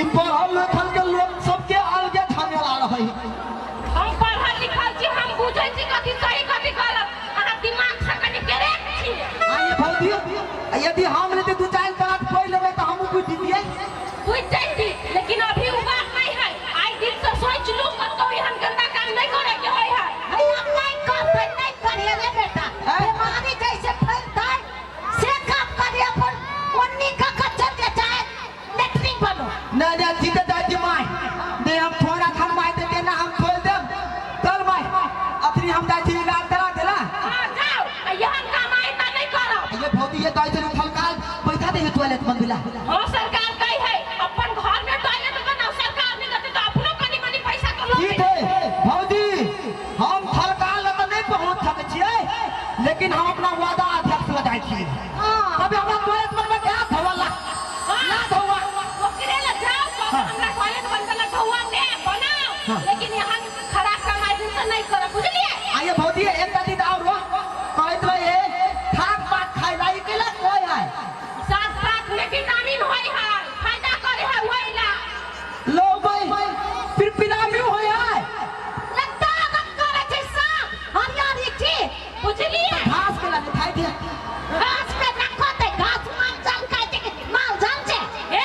ई पढ़ल लिखल के लोग सबके अलगे झमेला रहै है। हम पढ़ल लिखल छी, हम बुझै छी कथी सही कथी गलत। अहाँ दिमाग से कनि करेक्ट छी। आइए भौजी, यदि हम लेते दू चारि क्लास पढ़ि लेबै तऽ हमहूँ बुझि जइतियै। बुझि जैती, लेकिन अभी उ बात नहीं है। आइ दिन से सोच लू, कतौ एहन गंदा काम नहीं करे के होय है। अरे हम नहीं करते, नहीं करिए रे बेटा। हैं? बीमारी जैसे फैलता है से काम करिए, अपन ओन्नी का कच्चर के चाहे लेटरिन बनो। नहीं नहीं, जीते जाए छी my they, हम थोड़ा खान my देते ना, हम छोड़ देम। चल my, अखनी हम जाइ छी इलाज करा देला। हाँ जाओ, आ एहन काम आइंदा नहीं करब। ये भौजी, ये जाइ छै थलकाल पैसा दे टॉयलेट बनबिला। हाँ, सरकार कही है अपन घर में टॉयलेट बनाओ, सरकार नहीं देते तो अपनो कनी मनी पैसा तो लो। ठीक है भौजी, हम थलकाल लग नहीं पहुंच सकै छियै, लेकिन हम अपना वादा अध्यक्ष लग जाइ छियै। हाँ। अभी हमरा टॉयलेट बनबै के धोवा ला ला धोवा। ओकरे ला जाओ तो हमरा टॉयलेट बनबे ला धोवा दे बनाओ। हाँ। लेकिन यहाँ खराब काम आइ दिन से नहीं करब, बुझलिए? आइए भौजी, एक दादी और कहैत रहे थाक पात खाइ ला, ई केला कोई है? साग पात में विटामिन होय है, फायदा करे है वही ला। लो भाई, फिर पिरामी होय है। लगता ताकत करे छै साग हरियारी छी। बुझलिए? घास के लाने खाइ दे। घास के रखो ते घास माल जाल खाइ छै कि माल जाल छै। ए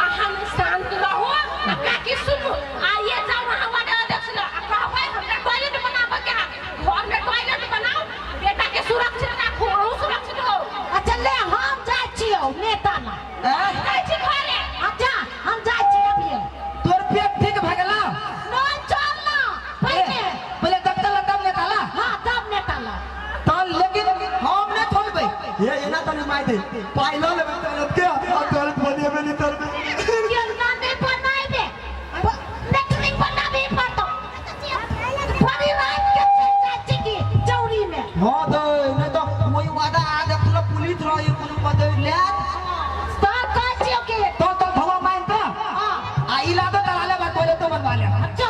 अहाँ शांत रहो आ काकी सुनू, आइए जाओ अहाँ वार्ड अध्यक्ष लग आ कहबै हमरा टॉयलेट बनाबऽ के है, घर में टॉयलेट बनाओ, बेटा के सुरक्षित राखू, अहूँ सुरक्षित हो। अच्छा ले, हम जाइ छियौ नेता ला। हैं? जाइ छी घरे। अच्छा, हम जाइ छी अभी। तोर पेट ठीक भए गेला? नहीं, चल ना पहिले। पहिले डॉक्टर ला तब नेता ला। हाँ, तब नेता ला। तल लेकिन हम नहीं छोड़बै। हे एना तनी my they, पाइ लऽ लेबै टॉयलेट के आ टॉयलेट बनेबे नहीं करबै। केना नहीं बनाएबे, लेटरिन बनाबे पड़तो। बड़ी रात के चल जाइ छी की चौरी में। हाँ दे, नहीं तो वही वादा आ देख तोरा पुलिस रही कोनो बदल ले। तोर कहै छियौ कि तो तो धोवा मान तो हाँ। आ इलादो करा ले बा, टॉयलेट तो बनवा ले। चल।